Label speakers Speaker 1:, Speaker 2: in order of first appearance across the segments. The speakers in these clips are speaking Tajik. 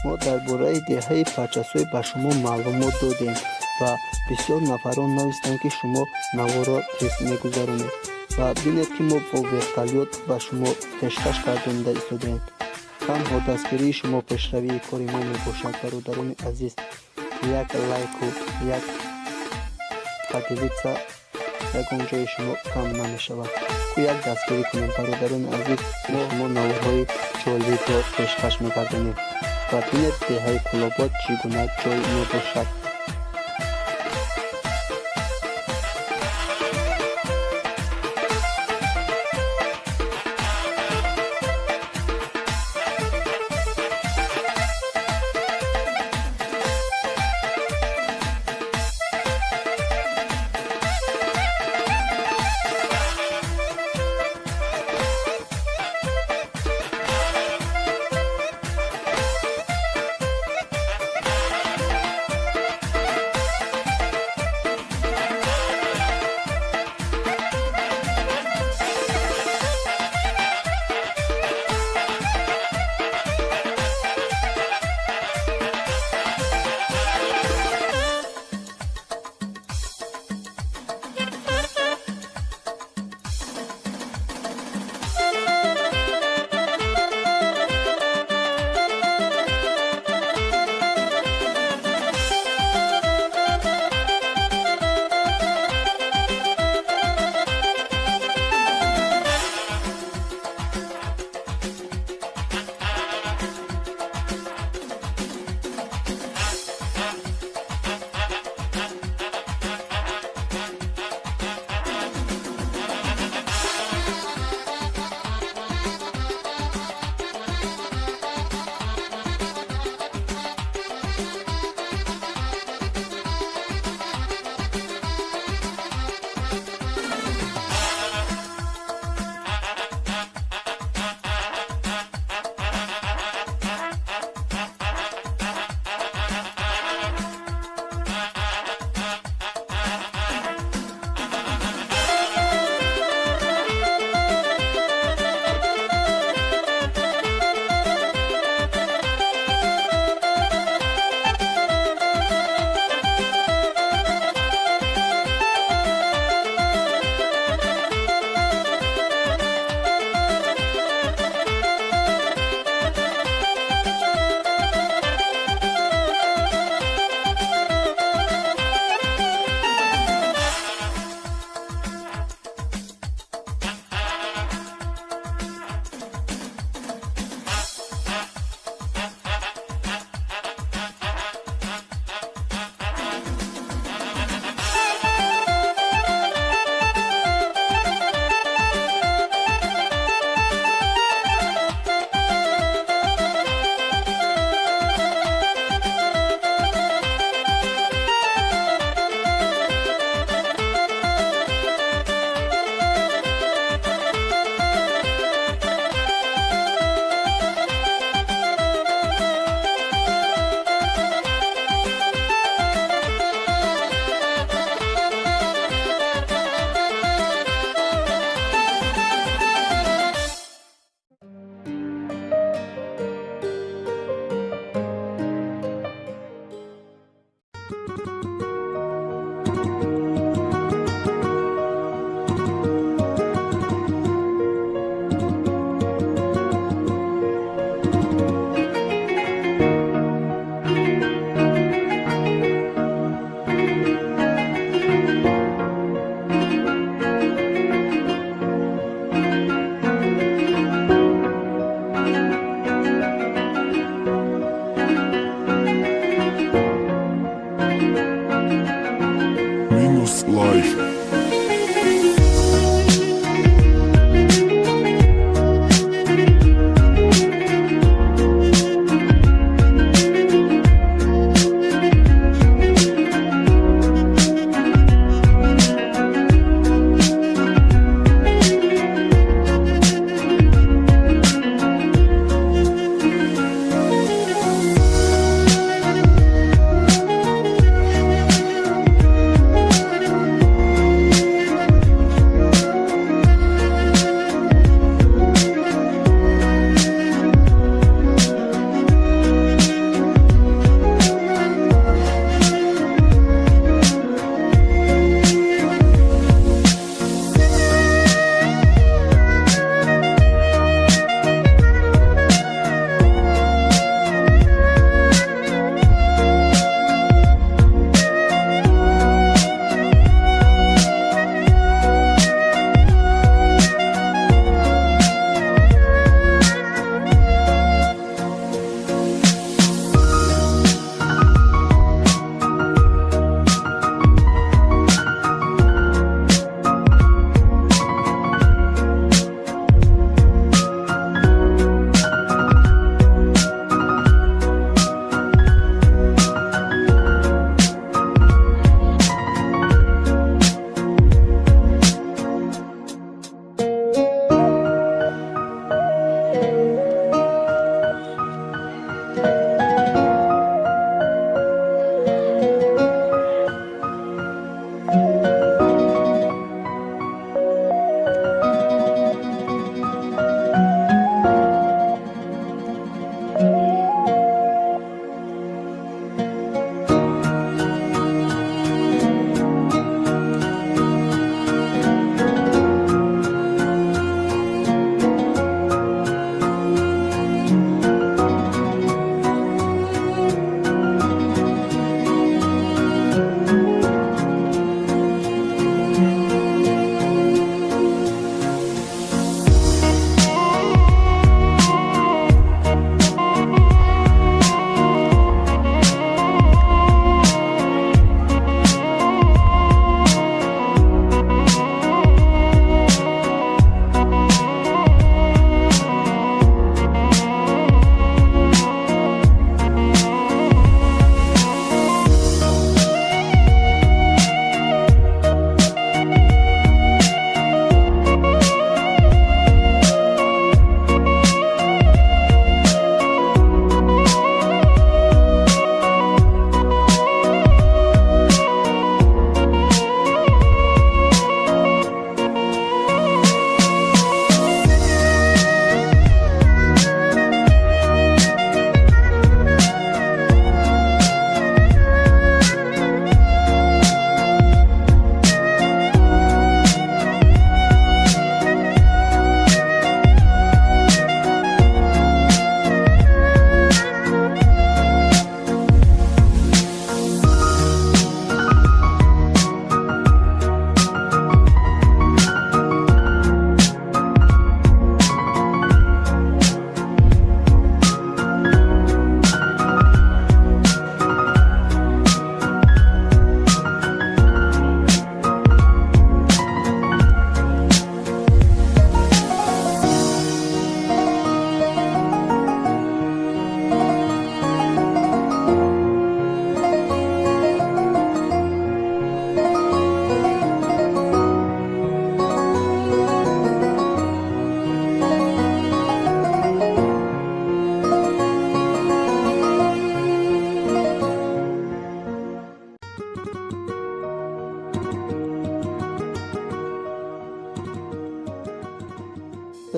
Speaker 1: Мо дар бораи деҳаи Пачасой ба шумо маълумот додем ва бисёр нафарон навистанд, ки шумо наворо тез мегузаронед. Ва бинед, ки мо бо вертолёт ба шумо пешкаш гардонида истодаем. Танҳо дастгирии шумо пешравии кори мо мебошад, бародарони азиз. Як лайку як поделиться ягон ҷои шумо кам намешавад. Ку як дастгирӣ кунем, бародарони азиз, мо шумо наворҳои ҷолибро пешкаш мегардонем. Ва бинед, деҳаи Кӯлобод чӣ гуна ҷой мебошад.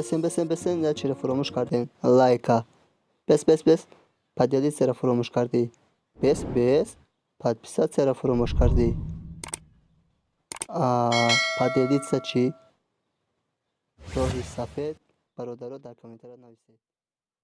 Speaker 1: Бесен, бесен, бесен, як чиро фуромӯш кардем. Лайка. Бес, бес, бес. Поделиться фуромӯш кардӣ. Бес, бес. Подписаться фуромӯш кардӣ. Поделиться чӣ? Роҳи сафед, бародаро, дар комментария нависед.